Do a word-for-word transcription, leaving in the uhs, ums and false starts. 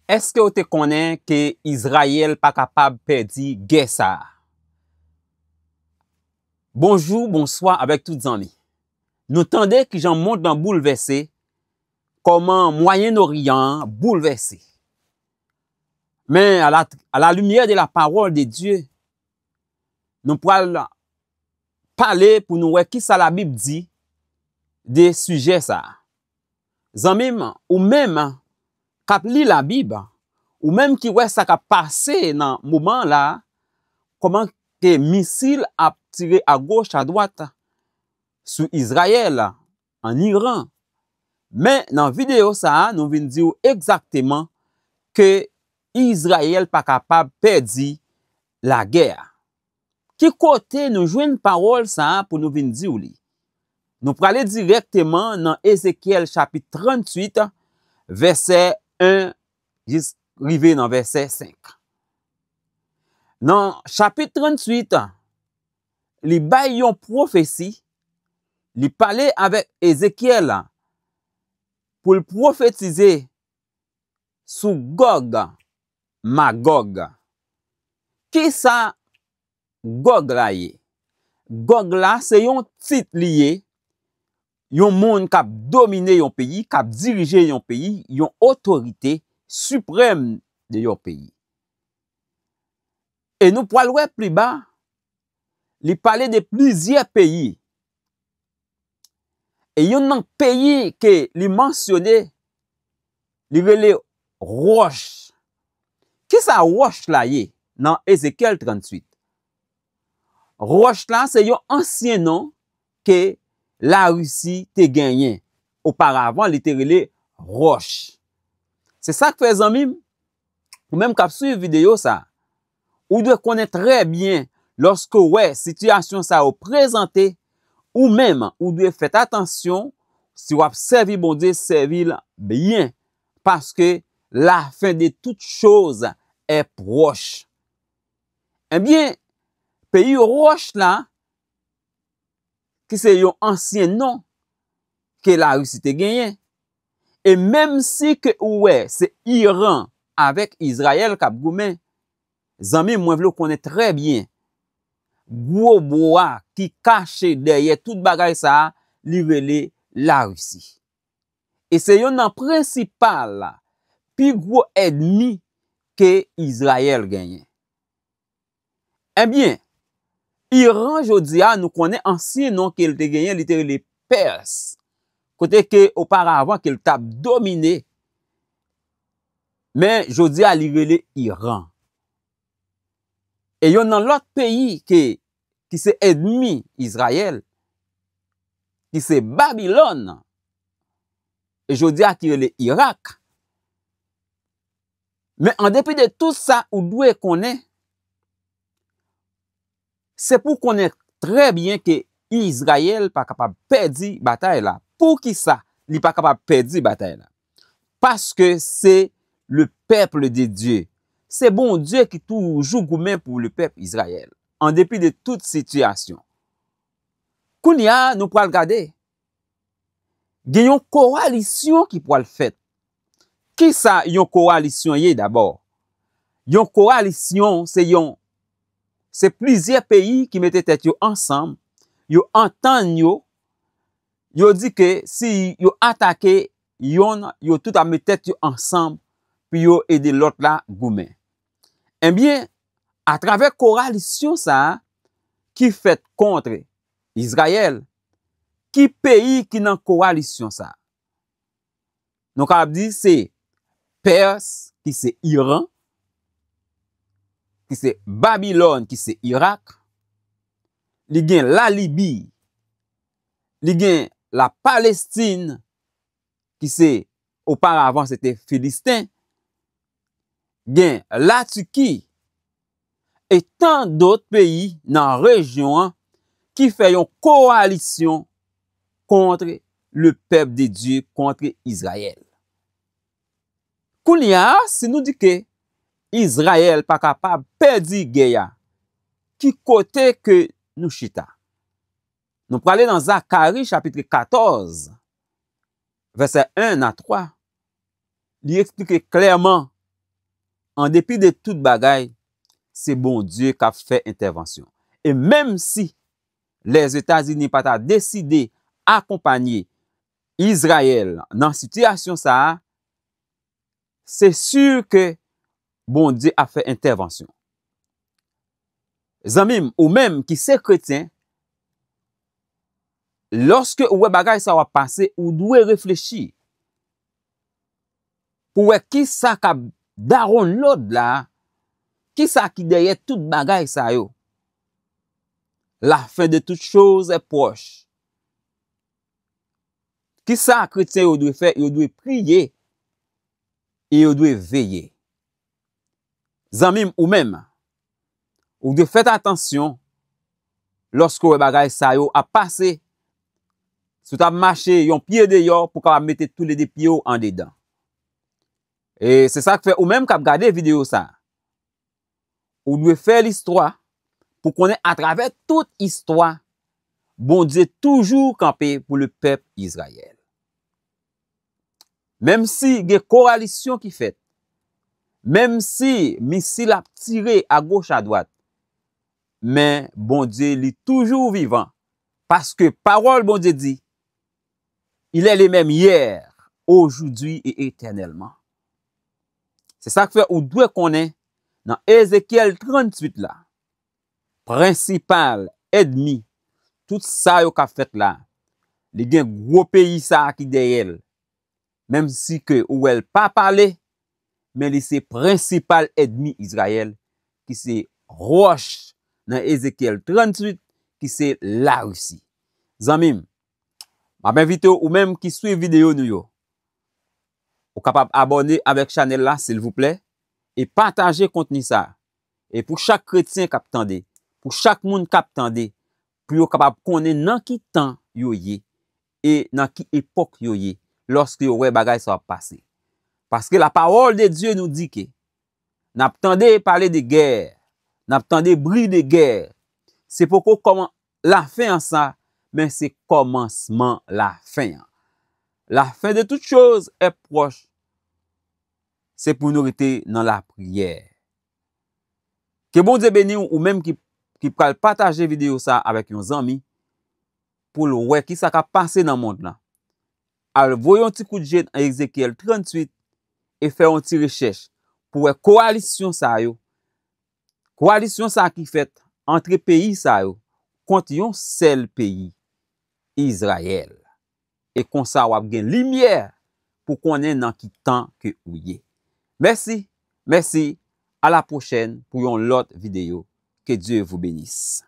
Èske w te konnen ke Izrayèl pa kapab pèdi gè sa a? Bonjou, bonswa avèk tout zanmi. Nou tande kijan mond lan boulvèse, kòman Mwayen Oryan an boulvèse. Men, à la, à la lumière de la parole de Dieu, nou pral pale pou nou wè kisa Labib di de sijè sa a. Zanmi m, ou menm k ap li Labib, ou menm ki wè sa k ap pase nan moman la, kòman ke misil ap tire agoch, adwat sou Izrayèl, an Iran. Men nan videyo sa a, nou vin di w egzakteman ke Izrayèl pa kapab pèdi lagè a. Ki kote nou jwenn pawòl sa a pou nou vin di w li? Nou prale dirèkteman nan Ezekyèl chapit tranntuit, vèsè en jis rive nan vèsè senk. Nan chapit tranntuit, li bay yon pwofesi, li pale avèk Ezekyèl pou l pwofetize sou Gòg, Magòg. Kisa Gòg la ye? Gòg la se yon tit li ye, yon moun k ap domine yon peyi, k ap dirije yon peyi, yon otorite siprèm de yon peyi. E nou pral wè pli ba, li pale de plizyè peyi. E youn nan peyi ke li mansyone, li rele Wòch. Kisa Wòch la ye nan Ezekyèl tranntuit? Wòch la se yon ansyen non ke Larisi te genyen. Oparavan, li te rele Wòch. Se sa k fè, zanmi m, ou menm k ap swiv videyo sa, ou dwe konnen trè byen, lòske w wè sitiyasyon sa yo prezante, ou menm, ou dwe fè atansyon, si w ap sèvi Bondye, sèvi l byen, paske la fin de toutes choses est proche. Ebyen, peyi Wòch la, ki se yon ansyen non ke Larisi te genyen. E menm si ke ou wè se Iran avèk Izrayèl k ap goumen, zanmi m, mwen vle w konnen trè byen, gwo bwa ki kache dèyè tout bagay sa a, li rele Larisi. E se youn nan prensipal, pi gwo ènmi ke Izrayèl genyen. Ebyen, Iran jodi a, nou konnen ansyen non ke l te genyen, li te rele Pès, kote ke oparavan ke l t ap domine, men jodi a li rele Iran. E youn nan lòt peyi ke, ki se ènmi Izrayèl, ki se Babilòn, e jodi a ki rele Irak. Men an depi de tout sa, ou dwe konnen, se pou konnen trè byen ke Izrayèl pa kapab pèdi batay la. Poukisa li pa kapab pèdi batay la? Paske se le peuple de Dieu. Se Bondye ki toujou goumen pou le pèp Izrayèl, an depi de tout sitiyasyon. Kounye a, nou pral gade, gen yon kowalisyon ki pral fèt. Kisa yon kowalisyon ye dabò? Yon kowalisyon se yon, se plizyè peyi ki mete tèt yo ansanm, yo antann yo, yo di ke si yo atake yonn, yo tout ap met tèt yo ansanm pou yo ede lòt la goumen. Ebyen, atravè kowalisyon sa a ki fèt kont Izrayèl, ki peyi ki nan kowalisyon sa a? Nou kapab di se Pès, ki se Iran, ki se Babilòn, ki se Irak, li gen Lalibi, li gen Lapalestin, ki se, oparavan se te Filisten, gen Latiki, e tan dòt peyi nan rejyon an ki fè yon kowalisyon kont le peuple de Dieu, kont Izrayèl. Kounye a, si nou di ke Izrayèl pa kapab pèdi gè a, ki kote ke nou chita? Nou prale nan Zakari chapit katòz, vèsè en a twa. Li eksplike klèman an depi de tout bagay, se Bondye k ap fè entèvansyon. E menm si Lèzetazini pa ta deside akonpanye Izrayèl nan sitiyasyon sa a, se si ke Bondye ap fè entèvansyon. Zanmi m, ou menm ki se kretyen, lòske ou wè bagay sa yo ap pase, ou dwe reflechi pou wè kisa k ap dawonn lòd la, kisa ki dèyè tout bagay sa yo. La fin de toutes choses est proche. Kisa kretyen yo dwe fè? Yo dwe priye e yo dwe veye. Zanmi m, ou menm, ou dwe fè atansyon lòske w wè bagay sa yo ap pase. Si w t ap mache yon pye deyò pou w kapab mete toulede pye w andedan. E se sa k fè ou menm k ap gade videyo sa a, ou dwe fè listwa pou konnen atravè tout istwa, Bondye toujou kanpe pou le pèp Izrayèl. Menm si gen kowalisyon ki fèt, menm si misil ap tire agoch adwat, men Bondye li toujou vivan, paske pawòl Bondye di, Il est le même hier, aujourd'hui et éternellement. Se sa k fè ou dwe konnen nan Ezekyèl tranntuit la, prensipal ènmi tout sa yo k ap fèt la, li gen gwo peyi sa a ki dèyè l. Menm si ke ou wè l pa pale, men li se prensipal ènmi Izrayèl, ki se wòch nan Ezekyèl tranntuit, ki se Larisi. Zanmi m, m ap envite w, ou menm ki swiv videyo nou yo, ou kapab abòne avèk chanèl la, silvouplè, e pataje kontni sa a. E pou chak kretyen k ap tande, pou chak moun k ap tande, pou yo kapab konnen nan ki tan yo ye e nan ki epòk yo ye lòske yo wè bagay sa yo ap pase. Paske la parole de Dieu nou di ke n ap tande pale de gè, n ap tande bri de gè. Se poko kòman lafen an sa, men se kòmansman lafen an. La fin de toutes choses est proche. Se pou nou rete nan lapriyè. Ke Bondye beni w, ou menm ki, ki pral pataje videyo sa a avèk yon zanmi, pou l wè kisa k ap pase nan mond lan. Al voye yon ti kout je nan Ezekyèl tranntuit e fè yon ti rechèch pou wè kowalisyon sa yo, kowalisyon sa ki fèt antre peyi sa yo kont yon sèl peyi, Izrayèl. E konsa w ap gen limyè pou konnen nan ki tan ke ou ye. Mèsi, mèsi, à la prochaine pou yon lòt videyo. Que Dieu vous bénisse.